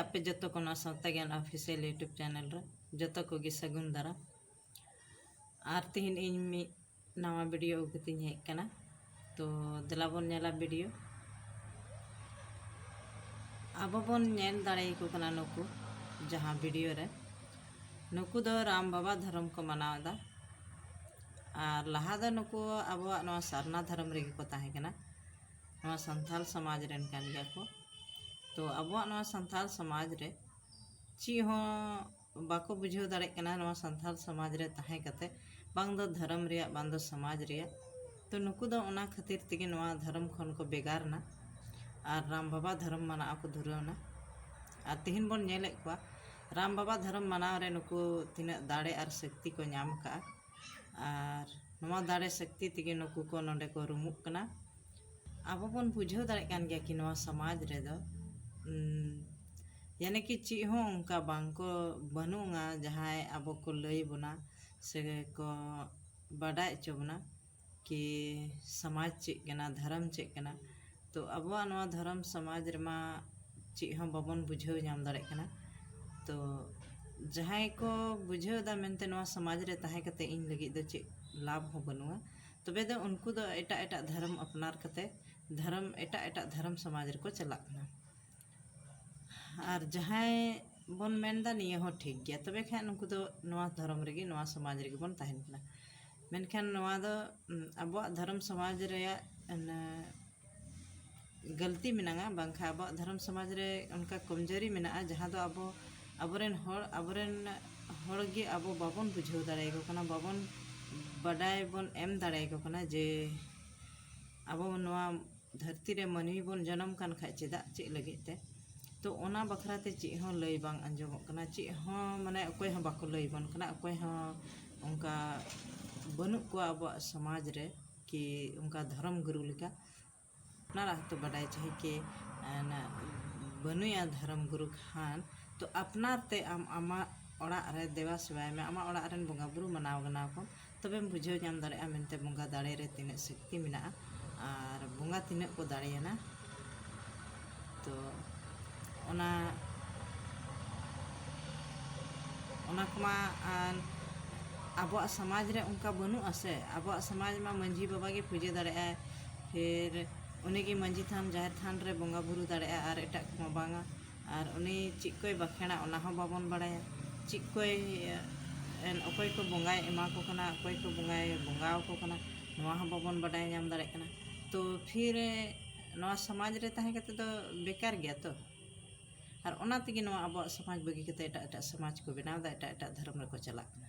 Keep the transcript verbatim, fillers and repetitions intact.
ᱟᱯᱮ ᱡᱚᱛᱚ ᱠᱚ ᱱᱚᱣᱟ ᱥᱟᱶᱛᱟ ᱜᱮᱭᱟᱱ ᱚᱯᱷᱤᱥᱤᱭᱟᱞ YouTube ᱪᱮᱱᱮᱞ ᱨᱮ ᱡᱚᱛᱚ ᱠᱚᱜᱮ ᱥᱟᱹᱜᱩᱱ ᱫᱟᱨᱟᱢ᱾ ᱟᱨ ᱛᱮᱦᱮᱧ ᱤᱧ ᱢᱤᱫ ᱱᱟᱣᱟ ᱵᱷᱤᱰᱤᱭᱳ ᱟᱹᱜᱩ ᱠᱟᱛᱮᱧ ᱦᱮᱡ ᱟᱠᱟᱱᱟ᱾ ᱛᱚ ᱫᱮᱞᱟ ᱵᱚᱱ ᱧᱮᱞᱟ ᱵᱷᱤᱰᱤᱭᱳ᱾ ᱟᱵᱚ ᱵᱚᱱ ᱧᱮᱞ ᱫᱟᱲᱮᱭᱟᱠᱚ ᱠᱟᱱᱟ ᱱᱩᱠᱩ ᱡᱟᱦᱟᱸ ᱵᱷᱤᱰᱤᱭᱳ ᱨᱮ, ᱱᱩᱠᱩ ᱫᱚ ᱨᱟᱢ ᱵᱟᱵᱟ ᱫᱷᱚᱨᱚᱢ ᱠᱚ ᱢᱟᱱᱟᱣ ᱮᱫᱟ᱾ ᱟᱨ ᱞᱟᱦᱟ ᱫᱚ ᱱᱩᱠᱩ ᱟᱵᱚᱣᱟᱜ ᱱᱚᱣᱟ ᱥᱟᱨᱱᱟ ᱫᱷᱚᱨᱚᱢ ᱨᱮᱜᱮ ᱠᱚ ᱛᱟᱦᱮᱸ ᱠᱟᱱᱟ, ᱱᱚᱣᱟ ᱥᱟᱱᱛᱟᱞ ᱥᱚᱢᱟᱡᱽ ᱨᱮᱱ ᱠᱟᱱ ᱜᱮᱭᱟ ᱠᱚ᱾ ᱛᱚ ᱟᱵᱚᱣᱟᱜ ᱱᱚᱣᱟ ᱥᱟᱱᱛᱟᱞ ᱥᱚᱢᱟᱡᱽ ᱨᱮ ᱪᱮᱫ ᱦᱚᱸ ᱵᱟᱠᱚ ᱵᱩᱡᱷᱟᱹᱣ ᱫᱟᱲᱮᱭᱟᱜ ᱠᱟᱱᱟ ᱱᱚᱣᱟ ᱥᱟᱱᱛᱟᱞ ᱥᱚᱢᱟᱡᱽ ᱨᱮ ᱛᱟᱦᱮᱸ ᱠᱟᱛᱮ, ᱵᱟᱝ ᱫᱚ ᱫᱷᱚᱨᱚᱢ ᱨᱮᱭᱟᱜ, ᱵᱟᱝ ᱫᱚ ᱥᱚᱢᱟᱡᱽ ᱨᱮᱭᱟᱜ᱾ ᱛᱚ ᱱᱩᱠᱩ ᱫᱚ ᱚᱱᱟ ᱠᱷᱟᱹᱛᱤᱨ ᱛᱮᱜᱮ ᱱᱚᱣᱟ ᱫᱷᱚᱨᱚᱢ ᱠᱷᱚᱱ ᱠᱚ ᱵᱷᱮᱜᱟᱨ ᱮᱱᱟ ᱟᱨ ᱨᱟᱢ ᱵᱟᱵᱟ ᱫᱷᱚᱨᱚᱢ ᱢᱟᱱᱟᱣ ᱠᱚ ᱫᱷᱩᱨᱟᱹᱣ ᱮᱱᱟ᱾ ᱟᱨ ᱛᱮᱦᱮᱧ ᱵᱚᱱ ᱧᱮᱞᱮᱫ ᱠᱚᱣᱟ ᱨᱟᱢ ᱵᱟᱵᱟ ᱫᱷᱚᱨᱚᱢ ᱢᱟᱱᱟᱣ ᱨᱮ ᱱᱩᱠᱩ ᱛᱤᱱᱟᱹᱜ ᱫᱟᱲᱮ ᱟᱨ ᱥᱚᱠᱛᱤ ᱠᱚ ᱧᱟᱢ ᱠᱟᱜᱼᱟ᱾ ᱟᱨ ᱱᱚᱣᱟ ᱫᱟᱲᱮ ᱥᱚᱠᱛᱤ ᱛᱮᱜᱮ ᱱᱩᱠᱩ ᱠᱚ ᱱᱚᱰᱮ ᱠᱚ ᱨᱩᱢᱩᱜ ᱠᱟᱱᱟ᱾ ᱟᱵᱚ ᱵᱚᱱ ᱵᱩᱡᱷᱟᱹᱣ ᱫᱟᱲᱮᱭᱟᱜ ᱠᱟᱱ ᱜᱮᱭᱟ ᱠᱤ ᱱᱚᱣᱟ ᱥᱚᱢᱟᱡᱽ ᱨᱮᱫᱚ, ᱩᱢ, ᱭᱟᱱᱤ ᱠᱤ ᱪᱮᱫ ᱦᱚᱸ ᱚᱱᱠᱟ ᱵᱟᱝ ᱠᱚ, ᱵᱟᱹᱱᱩᱜᱼᱟ ᱡᱟᱦᱟᱸᱭ ᱟᱵᱚ ᱠᱚ ᱞᱟᱹᱭ ᱵᱚᱱᱟ ᱥᱮ ᱠᱚ ᱵᱟᱰᱟᱭ ᱦᱚᱪᱚ ᱵᱚᱱᱟ ᱠᱤ ᱥᱚᱢᱟᱡᱽ ᱪᱮᱫ ᱠᱟᱱᱟ, ᱫᱷᱚᱨᱚᱢ ᱪᱮᱫ ᱠᱟᱱᱟ᱾ ᱛᱚ ᱟᱵᱚᱣᱟᱜ ᱱᱚᱣᱟ ᱫᱷᱚᱨᱚᱢ ᱥᱚᱢᱟᱡᱽ ᱨᱮᱢᱟ ᱪᱮᱫ ᱦᱚᱸ ᱵᱟᱵᱚᱱ ᱵᱩᱡᱷᱟᱹᱣ ᱧᱟᱢ ᱫᱟᱲᱮᱭᱟᱜ ᱠᱟᱱᱟ᱾ ᱛᱚ ᱡᱟᱦᱟᱸᱭ ᱠᱚ ᱵᱩᱡᱷᱟᱹᱣ ᱮᱫᱟ ᱢᱮᱱᱛᱮ ᱱᱚᱣᱟ ᱥᱚᱢᱟᱡᱽ ᱨᱮ ᱛᱟᱦᱮᱸ ᱠᱟᱛᱮ ᱤᱧ ᱞᱟᱹᱜᱤᱫ ᱫᱚ ᱪᱮᱫ ᱞᱟᱵᱷ ᱦᱚᱸ ᱵᱟᱹᱱᱩᱜᱼᱟ, ᱛᱚᱵᱮ ᱫᱚ ᱩᱱᱠᱩ ᱫᱚ ᱮᱴᱟᱜ ᱮᱴᱟᱜ ᱫᱷᱚᱨᱚᱢ ᱟᱯᱱᱟᱨ ᱠᱟᱛᱮ ᱫᱷᱚᱨᱚᱢ, ᱮᱴᱟᱜ ᱮᱴᱟᱜ ᱫᱷᱚᱨᱚᱢ ᱥᱚᱢᱟᱡᱽ ᱨᱮᱠᱚ ᱪᱟᱞᱟᱜ ᱠᱟᱱᱟ᱾ ᱟᱨ ᱡᱟᱦᱟᱸᱭ ᱵᱚᱱ ᱢᱮᱱᱫᱟ ᱱᱤᱭᱟᱹ ᱦᱚᱸ ᱴᱷᱤᱠ ᱜᱮᱭᱟ, ᱛᱚᱵᱮ ᱠᱷᱟᱱ ᱱᱩᱠᱩ ᱫᱚ ᱱᱚᱣᱟ ᱫᱷᱚᱨᱚᱢ ᱨᱮᱜᱮ, ᱱᱚᱣᱟ ᱥᱚᱢᱟᱡᱽ ᱨᱮᱜᱮ ᱵᱚᱱ ᱛᱟᱦᱮᱱ ᱠᱟᱱᱟ᱾ ᱢᱮᱱᱠᱷᱟᱱ ᱱᱚᱣᱟ ᱫᱚ, ᱩᱢ, ᱟᱵᱚᱣᱟᱜ ᱫᱷᱚᱨᱚᱢ ᱥᱚᱢᱟᱡᱽ ᱨᱮᱭᱟᱜ, ᱚᱱᱟ, ᱜᱟᱹᱞᱛᱤ ᱢᱮᱱᱟᱜᱼᱟ, ᱵᱟᱝᱠᱷᱟᱱ ᱟᱵᱚᱣᱟᱜ ᱫᱷᱚᱨᱚᱢ ᱥᱚᱢᱟᱡᱽ ᱨᱮ ᱚᱱᱠᱟ ᱠᱚᱢᱡᱳᱨᱤ ᱢᱮᱱᱟᱜᱼᱟ, ᱡᱟᱦᱟᱸ ᱫᱚ ᱟᱵᱚ, ᱟᱵᱚᱨᱮᱱ ᱦᱚᱲ, ᱟᱵᱚᱨᱮᱱ ᱦᱚᱲ ᱜᱮ ᱟᱵᱚ ᱵᱟᱵᱚᱱ ᱵᱩᱡᱷᱟᱹᱣ ᱫᱟᱲᱮᱭᱟᱠᱚ ᱠᱟᱱᱟ, ᱵᱟᱵᱚᱱ ᱵᱟᱰᱟᱭ ᱵᱚᱱ ᱮᱢ ᱫᱟᱲᱮᱭᱟᱠᱚ ᱠᱟᱱᱟ ᱡᱮ ᱟᱵᱚ ᱱᱚᱣᱟ ᱫᱷᱟᱹᱨᱛᱤ ᱨᱮ ᱢᱟᱹᱱᱢᱤ ᱵᱚᱱ ᱡᱚᱱᱚᱢ ᱠᱟᱱ ᱠᱷᱟᱡ ᱪᱮᱫᱟᱜ, ᱪᱮᱫ ᱞᱟᱹᱜᱤᱫ ᱛᱮ᱾ ᱛᱚ ᱚᱱᱟ ᱵᱟᱠᱷᱨᱟ ᱛᱮ ᱪᱮᱫ ᱦᱚᱸ ᱞᱟᱹᱭ ᱵᱟᱝ ᱟᱸᱡᱚᱢᱚᱜ ᱠᱟᱱᱟ, ᱪᱮᱫ ᱦᱚᱸ, ᱢᱟᱱᱮ, ᱚᱠᱚᱭ ᱦᱚᱸ ᱵᱟᱠᱚ ᱞᱟᱹᱭ ᱵᱚᱱ ᱠᱟᱱᱟ, ᱚᱠᱚᱭ ᱦᱚᱸ ᱚᱱᱠᱟ ᱵᱟᱹᱱᱩᱜ ᱠᱚᱣᱟ ᱟᱵᱚᱣᱟᱜ ᱥᱚᱢᱟᱡᱽ ᱨᱮ ᱠᱤ ᱚᱱᱠᱟ ᱫᱷᱚᱨᱚᱢ ᱜᱩᱨᱩ ᱞᱮᱠᱟ᱾ ᱟᱯᱱᱟᱨᱟᱜ ᱦᱚᱸᱛᱚ ᱵᱟᱰᱟᱭ ᱪᱟᱹᱦᱤ ᱠᱤ, ᱮ, ᱱᱟ-, ᱵᱟᱹᱱᱩᱭᱟ ᱫᱷᱚᱨᱚᱢ ᱜᱩᱨᱩ ᱠᱷᱟᱱ, ᱛᱚ ᱟᱯᱱᱟᱨ ᱛᱮ ᱟᱢ ᱟᱢᱟᱜ ᱚᱲᱟᱜ ᱨᱮ ᱫᱮᱵᱟ ᱥᱮᱵᱟᱭ ᱢᱮ, ᱟᱢᱟᱜ ᱚᱲᱟᱜ ᱨᱮᱱ ᱵᱚᱸᱜᱟ ᱵᱩᱨᱩ ᱢᱟᱱᱟᱣ ᱜᱟᱱᱟᱣ ᱠᱚᱢ, ᱛᱚᱵᱮᱢ ᱵᱩᱡᱷᱟᱹᱣ ᱧᱟᱢ ᱫᱟᱲᱮᱭᱟᱜᱼᱟ ᱢᱮᱱᱛᱮ ᱵᱚᱸᱜᱟ ᱫᱟᱲᱮ ᱨᱮ ᱛᱤᱱᱟᱹᱜ ᱥᱚᱠᱛᱤ ᱢᱮᱱᱟᱜᱼᱟ ᱟᱨ ᱵᱚᱸᱜᱟ ᱛᱤᱱᱟᱹᱜ ᱠᱚ ᱫᱟᱲᱮᱭᱟᱱᱟ᱾ ᱛᱚ ᱚᱱᱟ ᱚᱱᱟ ᱠᱚᱢᱟ ᱟᱨ ᱟᱵᱚᱣᱟᱜ ᱥᱚᱢᱟᱡᱽ ᱨᱮ ᱚᱱᱠᱟ ᱵᱟᱹᱱᱩᱜᱼᱟ ᱥᱮ᱾ ᱟᱵᱚᱣᱟᱜ ᱥᱚᱢᱟᱡᱽ ᱢᱟ ᱢᱟᱹᱡᱷᱤ ᱵᱟᱵᱟ ᱜᱮ ᱯᱩᱡᱟᱹ ᱫᱟᱲᱮᱭᱟᱜᱼᱟᱭ, ᱯᱷᱤᱨ ᱩᱱᱤᱜᱮ ᱢᱟᱹᱡᱷᱤ ᱛᱷᱟᱱ, ᱡᱟᱦᱮᱨ ᱛᱷᱟᱱ ᱨᱮ ᱵᱚᱸᱜᱟ ᱵᱩᱨᱩ ᱫᱟᱲᱮᱭᱟᱜᱼᱟ, ᱟᱨ ᱮᱴᱟᱜ ᱠᱚᱢᱟ ᱵᱟᱝᱟ᱾ ᱟᱨ ᱩᱱᱤ ᱪᱮᱫ ᱠᱚᱭ ᱵᱟᱠᱷᱮᱲᱟ, ᱚᱱᱟ ᱦᱚᱸ ᱵᱟᱵᱚᱱ ᱵᱟᱲᱟᱭᱟ᱾ ᱪᱮᱫ ᱠᱚᱭ, ᱮᱱ, ᱚᱠᱚᱭ ᱠᱚ ᱵᱚᱸᱜᱟᱭ ᱮᱢᱟ ᱠᱚ ᱠᱟᱱᱟ, ᱚᱠᱚᱭ ᱠᱚ ᱵᱚᱸᱜᱟᱭ ᱵᱚᱸᱜᱟ ᱟᱠᱚ ᱠᱟᱱᱟ, ᱱᱚᱣᱟ ᱦᱚᱸ ᱵᱟᱵᱚᱱ ᱵᱟᱰᱟᱭ ᱧᱟᱢ ᱫᱟᱲᱮᱭᱟᱜ ᱠᱟᱱᱟ᱾ ᱛᱚ ᱯᱷᱤᱨ ᱱᱚᱣᱟ ᱥᱚᱢᱟᱡᱽ ᱨᱮ ᱛᱟᱦᱮᱸ ᱠᱟᱛᱮ ᱫᱚ ᱵᱮᱠᱟᱨ ᱜᱮᱭᱟ ᱛᱚ᱾ ᱟᱨ ᱚᱱᱟ ᱛᱮᱜᱮ ᱱᱚᱣᱟ ᱟᱵᱚᱣᱟᱜ ᱥᱚᱢᱟᱡᱽ ᱵᱟᱹᱜᱤ ᱠᱟᱛᱮ ᱮᱴᱟᱜ ᱮᱴᱟᱜ ᱥᱚᱢᱟᱡᱽ ᱠᱚ ᱵᱮᱱᱟᱣ ᱮᱫᱟ, ᱮᱴᱟᱜ ᱮᱴᱟᱜ ᱫᱷᱚᱨᱚᱢ ᱨᱮᱠᱚ ᱪᱟᱞᱟᱜ ᱠᱟᱱᱟ᱾